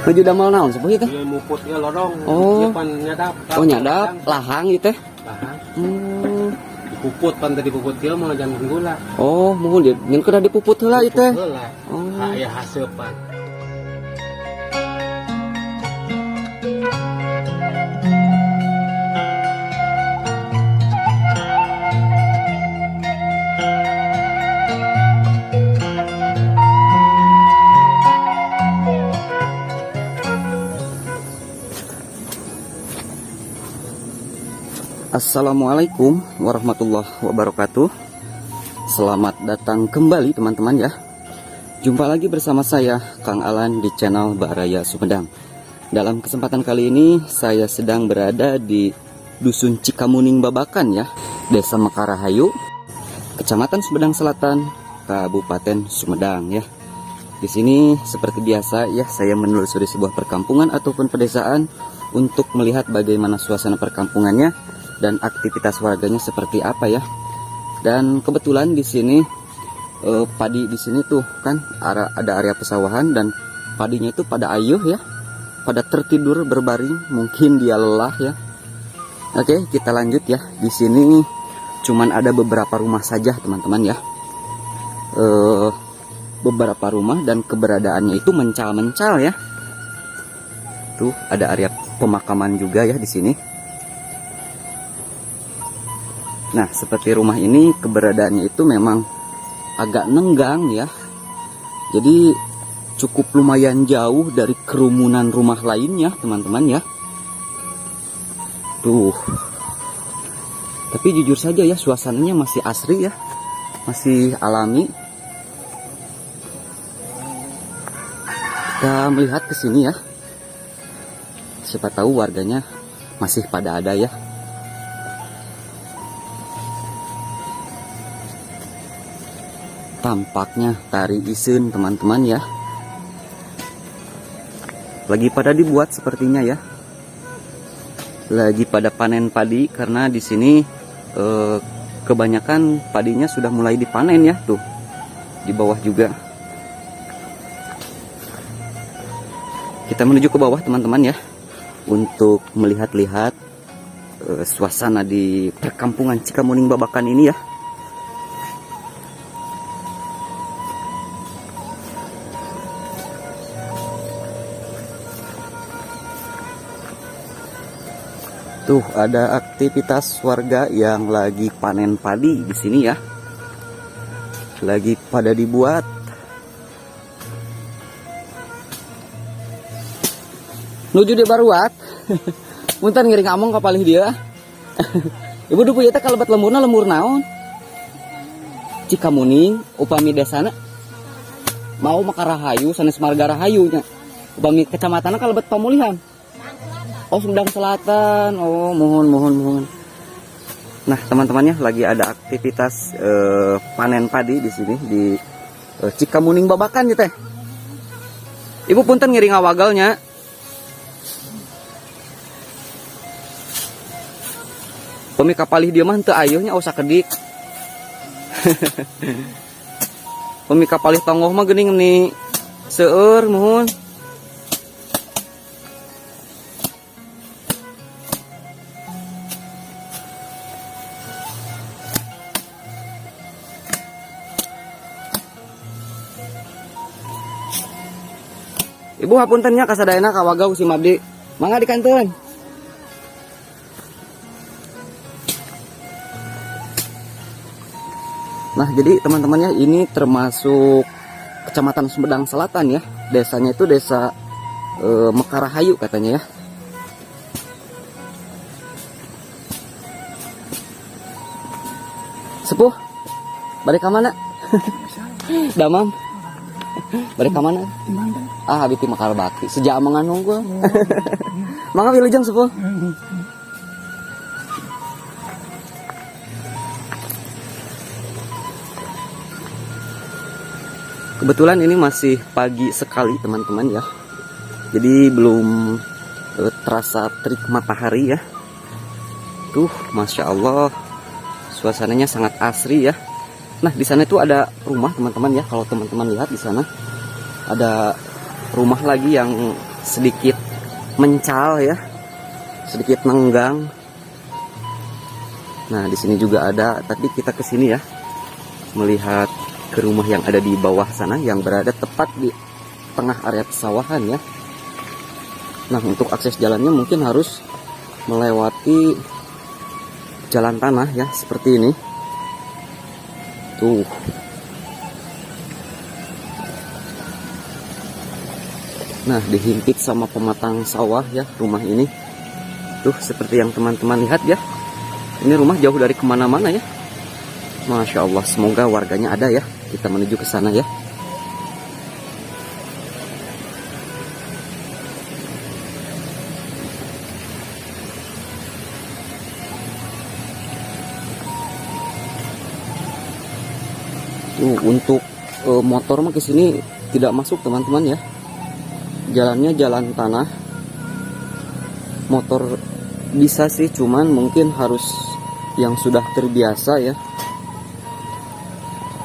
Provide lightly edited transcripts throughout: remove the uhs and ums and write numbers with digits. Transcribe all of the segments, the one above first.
Nuju damel naon sepuh ieu teh? Ieu muput ieu lodong. Oh. Ieu pan nyadap. Oh, nyadap lahang ieu teh. Lahang. Dipuput pan tadi puput ieu mah jangan gula. Oh, muhun dia nyen kedah dipuput heula ieu teh. Puput heula. Oh. Ha aya haseupan. Assalamualaikum warahmatullahi wabarakatuh. Selamat datang kembali teman-teman ya. Jumpa lagi bersama saya Kang Alan di channel Baraya Sumedang. Dalam kesempatan kali ini saya sedang berada di Dusun Cikamuning Babakan ya, Desa Mekarahayu, Kecamatan Sumedang Selatan, Kabupaten Sumedang ya. Di sini seperti biasa ya, saya menelusuri sebuah perkampungan ataupun pedesaan untuk melihat bagaimana suasana perkampungannya dan aktivitas warganya seperti apa ya. Dan kebetulan di sini padi di sini tuh kan ada area pesawahan dan padinya itu pada ayuh ya, pada tertidur berbaring, mungkin dia lelah ya. Oke, kita lanjut ya. Di sini cuman ada beberapa rumah saja teman-teman ya. Beberapa rumah dan keberadaannya itu mencal-mencal ya. Tuh ada area pemakaman juga ya di sini. Nah, seperti rumah ini keberadaannya itu memang agak nenggang ya. Jadi cukup lumayan jauh dari kerumunan rumah lainnya, teman-teman ya. Tuh. Tapi jujur saja ya, suasananya masih asri ya. Masih alami. Kita melihat ke sini ya. Siapa tahu warganya masih pada ada ya. Tampaknya tari iseun teman-teman ya. Lagi pada dibuat sepertinya ya. Lagi pada panen padi karena di sini kebanyakan padinya sudah mulai dipanen ya tuh. Di bawah juga. Kita menuju ke bawah teman-teman ya, untuk melihat-lihat suasana di perkampungan Cikamuning Babakan ini ya. Tuh ada aktivitas warga yang lagi panen padi di sini ya. Lagi pada dibuat. Nuju di baruat. Punten ngiring among ka palih dieu. Ibu dupu ieu teh kalebet lemburna lembur naon? Cikamuning upami desana mau Mekarahayu sanes Marga Rahayu nya. Upami kecamatanna kalebet Pamulihan. Oh, Sumedang Selatan. Oh, mohon mohon mohon. Nah, teman-temannya lagi ada aktivitas panen padi di sini di Cikamuning Babakan gitu teh. Ibu punten ngiring ngawagel nya. Pemi kapalih dieu mah henteu ayuh nya, oh sakedik. Pemi kapalih tonggoh mah geuning nih seueur muhun. Ibu hapunten nya kasadayana kawagel ku sim abdi. Mangga dikantun. Nah, jadi teman-temannya ini termasuk Kecamatan Sumedang Selatan ya. Desanya itu desa Mekarahayu katanya ya. Sepuh, balik ke mana? Damam. Balik ke mana? Ah, abi ti Mekar Bakti. Sejak amangan unggul. Mangga wilujeng sepuh. Kebetulan ini masih pagi sekali teman-teman ya. Jadi belum terasa terik matahari ya. Tuh, masya Allah, suasananya sangat asri ya. Nah, di sana itu ada rumah teman-teman ya. Kalau teman-teman lihat di sana ada rumah lagi yang Sedikit mencal ya, sedikit nenggang. Nah, di sini juga ada, tapi kita ke sini ya, melihat ke rumah yang ada di bawah sana yang berada tepat di tengah area pesawahan ya. Nah, untuk akses jalannya mungkin harus melewati jalan tanah ya, seperti ini. Tuh. Nah, dihimpit sama pematang sawah ya rumah ini. Tuh, seperti yang teman-teman lihat ya. Ini rumah jauh dari kemana-mana ya. Masya Allah, semoga warganya ada ya. Kita menuju ke sana ya. Tuh, untuk motor mah ke sini tidak masuk teman-teman ya. Jalannya jalan tanah. Motor bisa sih, cuman mungkin harus yang sudah terbiasa ya.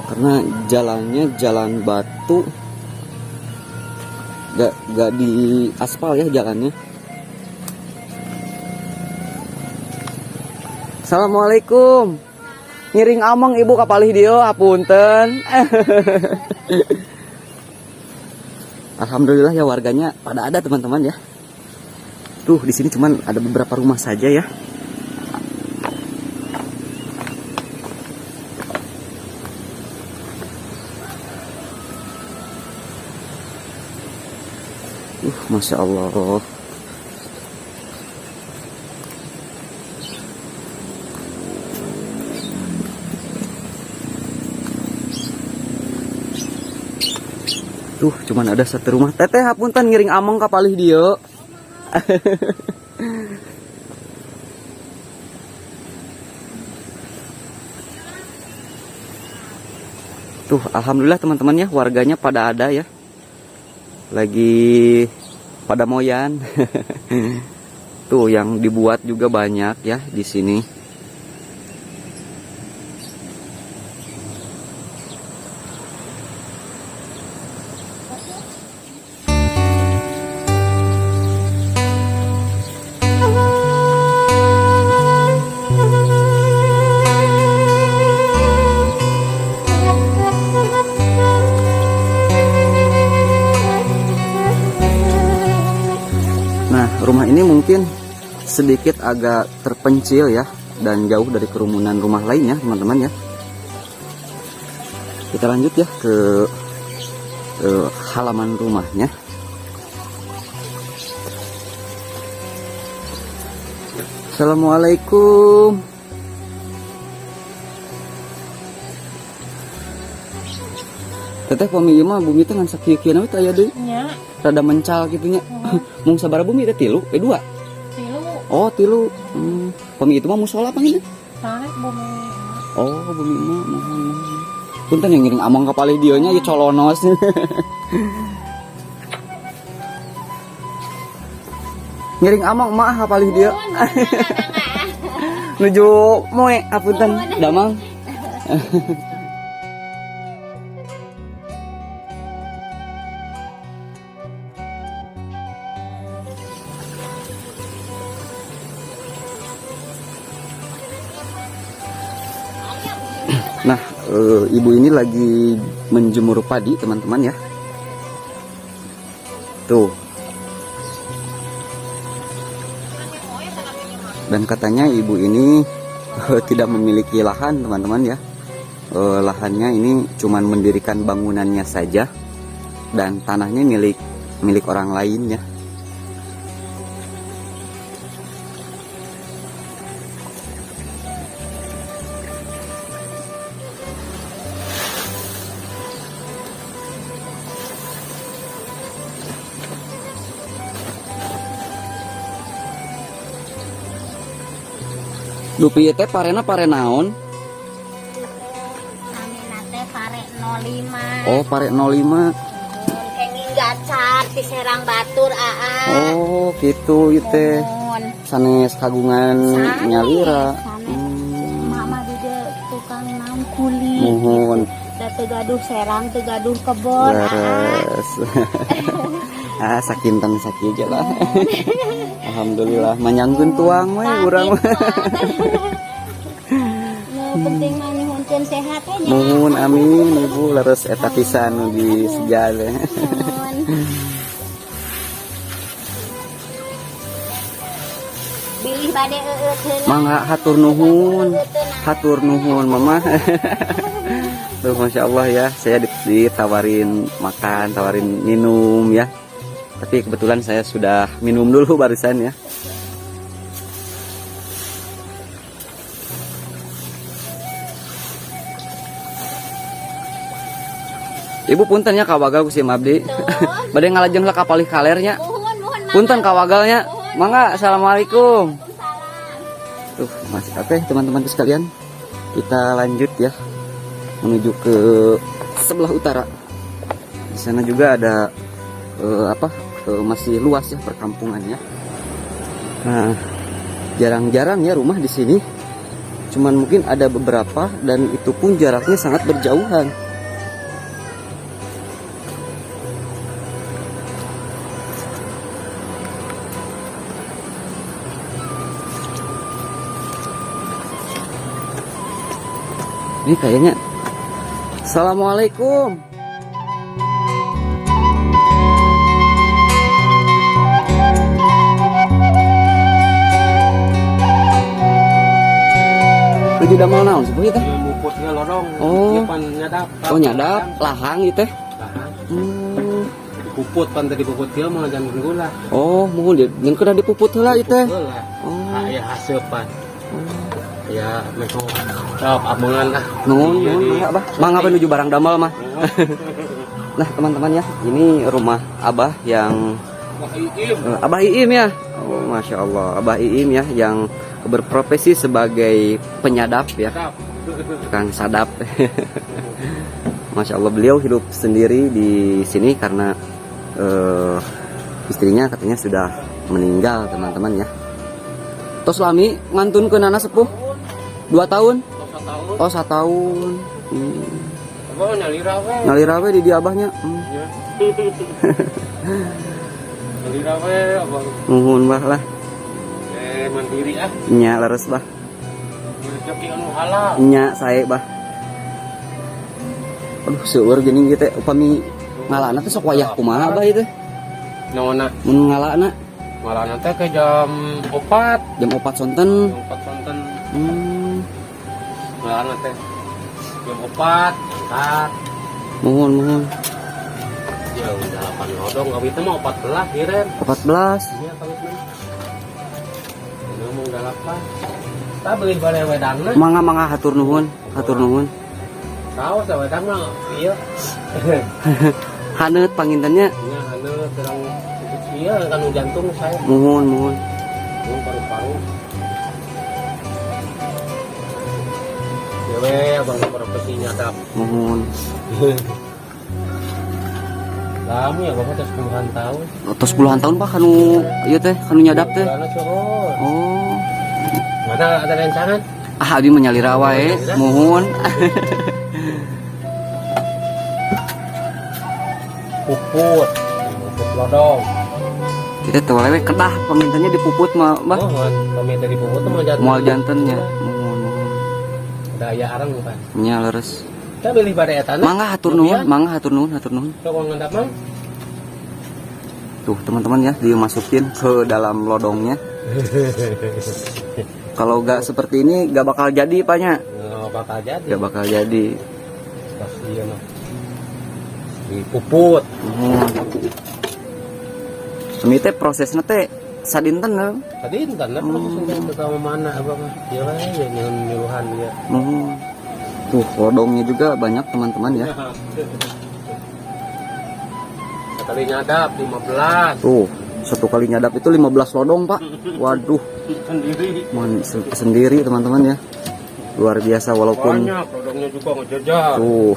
Karena jalannya jalan batu, gak di aspal ya jalannya. Assalamualaikum. Ngiring ameng, Ibu, ka palih dieu, apunten. Alhamdulillah ya, warganya pada ada teman-teman ya. Tuh, di sini cuman ada beberapa rumah saja ya. Masya Allah. Tuh, cuman ada satu rumah. Teteh, hapunten, ngiring ameng ka palih dieu. Tuh, alhamdulillah teman-teman ya, warganya pada ada ya. Lagi pada moyan. Tuh, yang dibuat juga banyak ya di sini. Nah, rumah ini mungkin sedikit agak terpencil ya dan jauh dari kerumunan rumah lainnya, teman-teman ya. Kita lanjut ya ke halaman rumahnya. Assalamualaikum. Teteh, pami ieu mah bumi teh ngan sakieu-kieu we teh aya deui. Nya. Rada mencal kitu nya. Mung sabaraha bumi teh, tilu? Eh, dua? Tilu. Oh, tilu. Pami itu mah musola apa ini? Tarik bumi. Oh, bumi mah muhun muhun. Punten yang ngiring ameng ka palih dieu nya, ieu colonos. Ngiring ameng mah ka palih dieu. Nuju moe, apunten damang. Nah, ibu ini lagi menjemur padi, teman-teman ya. Tuh. Dan katanya ibu ini tidak memiliki lahan, teman-teman ya. Lahannya ini cuman mendirikan bangunannya saja dan tanahnya milik milik orang lain ya. Dupi ieu teh parena pare naon? Namina teh pare 05. Oh, pare 05. Kenging gacar di serang batur, aa. Oh, gitu ieu teh. Muhun. Sanes kagungan Sanes, nyalira. Sanes. Hmm. Mama juga tukang naon, kuli. Muhun. Da teu gaduh serang, teu gaduh kebon, aa. Leres. Ah, sakinten sakieu aja lah. Alhamdulillah manyangkeun tuang we urang mah. Nu penting mah nyuhunkeun sehat we nya. Muhun, amin, Ibu, leres eta pisan nu di sejalan. Muhun. Bilih bade eueut heula. Mangga, hatur nuhun. Hatur nuhun, Mama. Tuh, Masya Allah ya, saya ditawarin makan, tawarin minum ya. Tapi kebetulan saya sudah minum dulu barusan ya. Ibu, punten nya kawagal ku si abdi. Tuh. Bade ngalajeng lah ka palih kaler nya. Muhun, muhun, mangga. Punten kawagal nya. Mangga, assalamualaikum. Waalaikumsalam. Tuh, masih oke teman-teman sekalian. Kita lanjut ya menuju ke sebelah utara. Di sana juga ada apa? Masih luas ya perkampungannya. Nah, jarang-jarang ya rumah di sini. Cuman mungkin ada beberapa dan itu pun jaraknya sangat berjauhan. Ini kayaknya. Assalamualaikum. Nuju damel naon sepuh teh? Muputnya lodong. Oh. Ieu pan nyadap. Oh, nyadap lahang ieu teh. Lahang. Dipuput pan tadi puput ieu mah jangan gula. Oh, muhun dia ngan kedah dipuput heula ieu teh. Heula. Oh. Aya haseupan. Ya, meso. Sok amungan lah. Nuhun, Iya, nuhun, mangga, Abah. Mangga menuju barang damel mah. Nah, teman-teman ya, ini rumah Abah yang Wah, Iim. Abah Iim ya. Oh, Masya Allah, Abah Iim ya yang berprofesi sebagai penyadap ya, Sadap. Tukang sadap. Masya Allah, beliau hidup sendiri di sini karena istrinya katanya sudah meninggal, teman-teman ya. Tos lami ngantunkeunana, sepuh? 2 tahun? Tos. Oh, 1 tahun. Abah nyalira we. Nyalira we di dia abahnya. Ya. Nyalira we abah. Nuhun, bah lah. Mandiri ah. Nya, leres, bah. Rezeki anu halal. Nya, sae, bah. Aduh, seueur geuning ieu teh. Upami ngalana teh sok wayah kumaha, bah, ieu teh? Naonna? Mun ngalana. Malah nanti ke jam 4. Jam 4 sonten. Jam 4 sonten. Malah nanti jam 4 angkat. Muhun, muhun. Jam 8 lodong kawitnya mah 14 kirim. 14. Iya kawitnya. Ngomong 8. Tak beli balai wedangna. Mangga, mangga, hatur nuhun, hatur nuhun. Tahu sa wedangna iya. Haneut panginten nya. Nya anu terang iya kan jantung saya. Muhun, muhun. Ini paru-paru. Dewe abang profesi nyadap. Muhun. Lama ya bapak tos puluhan tahun. Tos puluhan tahun, Pak, kanu ieu teh, kanu nyadap teh. Bulanna cuhur. Oh. Mana ada rencangan? Ah, abi mah nyalira wae, muhun. Puput, puput lodong. Kita teh we kedah panginten nya dipuput mah, Bah. Oh, kami dari puput tuh mau jantan. Moal janten nya. Muhun, muhun. Daya arang bukan. Nya, leres. Kita beli pada etana. Mangga, hatur nuhun, mangga, hatur nuhun, hatur nuhun. Sok ngendap mah. Tuh, teman-teman ya, dimasukin ke dalam lodongnya. Kalau gak seperti ini gak bakal jadi, Pak, nya. Nggak bakal jadi. Gak bakal jadi. Pasti ya mah. Dipuput. Muhun. Ini teh prosesnya teh sadinten ya. Tadi entar lah proses ke kamu mana abang mah. Ya lah ya nyuruh nyuruhan dia. Muhun. Tuh, lodongnya juga banyak, teman-teman ya. Sekali nyadap 15. Tuh, satu kali nyadap itu 15 lodong, Pak. Waduh, Sendiri. Sendiri, teman-teman ya. Luar biasa walaupun Banyak lodongnya juga ngejajar. Tuh,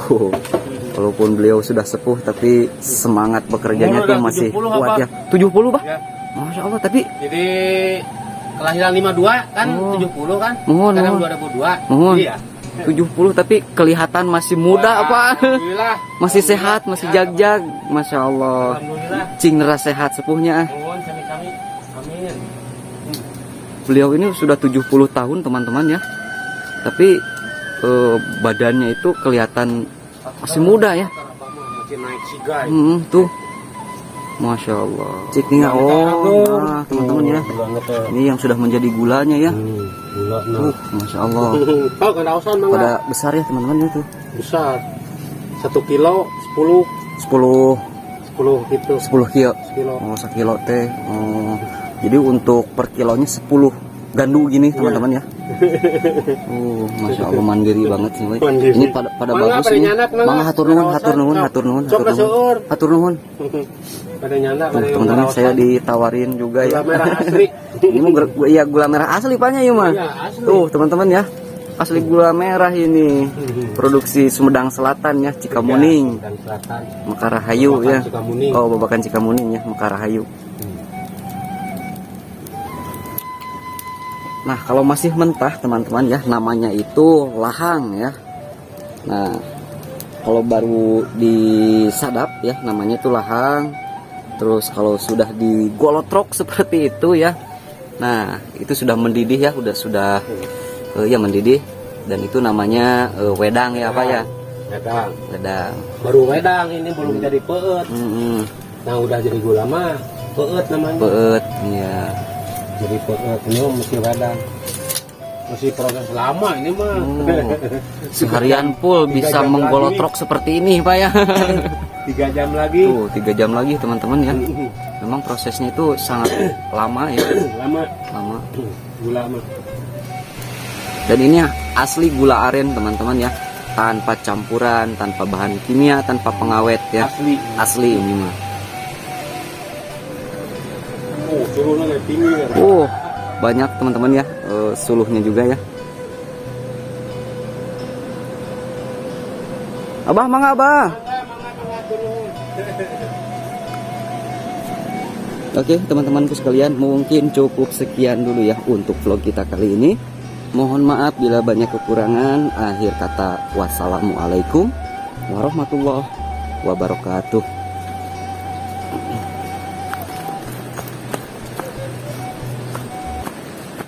walaupun beliau sudah sepuh tapi semangat bekerjanya Umur tuh udah masih 70 kuat apa? ya. 70, Pak? Ya. Masya Allah, tapi Jadi kelahiran 52 kan Oh. 70 kan? Muhun, Sekarang muhun. 2002. Muhun. Iya. 70 tapi kelihatan masih muda, Pak. Alhamdulillah. Masih sehat, masih jagjag. Masya Allah. Alhamdulillah. Cing sehat sepuhnya, ah. Mohon sami-sami. Amin. Beliau ini sudah 70 tahun, teman-teman ya. Tapi badannya itu kelihatan masih muda ya. Abah mah masih naik sigai. Tuh. Masya Allah. Cik nih, oh, nah, teman-teman ya. Ini yang sudah menjadi gulanya ya. Gula nah. Masya Allah. Oh, kena mangga. Pada besar ya, teman-teman itu. Besar. 1 kilo 10. 10. 10 gitu. 10 kilo. Kilo. Oh, sekilo teh. Oh. Jadi untuk per kilonya 10 gandu gini, teman-teman ya. Oh, Masya Allah, mandiri banget sih, woy. Mandiri. Ini pada pada Mangga, bagus pada ini. nyanak, mangga. Mangga, hatur nuhun, hatur nuhun, Sok. Hatur nuhun, Sok hatur nuhun. seueur. Hatur nuhun. Pada nyandak, Tuh, pada teman-teman, saya ditawarin juga Gula ya. Merah asli. Ini mau iya, gula merah asli paknya ya mah. Iya, asli. Tuh, teman-teman ya. Asli gula merah ini. Produksi Sumedang Selatan ya, Cikamuning. Dan Selatan. Mekarahayu Babakan ya. Cikamuning. Oh, Babakan Cikamuning ya, Mekarahayu. Nah, kalau masih mentah, teman-teman ya, namanya itu lahang ya. Nah, kalau baru disadap ya, namanya itu lahang. Terus kalau sudah digolotrok seperti itu ya. Nah, itu sudah mendidih ya, udah sudah ya mendidih dan itu namanya wedang ya apa ya? Wedang. Wedang. Baru wedang ini, belum jadi peueut. Nah, udah jadi gula mah peueut namanya. Peueut, ya. Jadi peueut ini mah mesti wedang. Masih proses lama ini mah. Oh, seharian full 3 bisa jam menggolotrok seperti ini, Pak ya. 3 jam lagi. Tuh, 3 jam lagi, teman-teman ya. Memang prosesnya itu sangat lama ya, Lama lama. Gula mah. Dan ini asli gula aren, teman-teman ya. Tanpa campuran, tanpa bahan kimia, tanpa pengawet ya. Asli. Asli ini mah. Oh, turunnya kayak tinggi kan. Oh, banyak, teman-teman ya, suluhnya juga ya. Abah, mangga Abah. Oke, teman-temanku sekalian, mungkin cukup sekian dulu ya untuk vlog kita kali ini. Mohon maaf bila banyak kekurangan. Akhir kata, wassalamualaikum warahmatullahi wabarakatuh.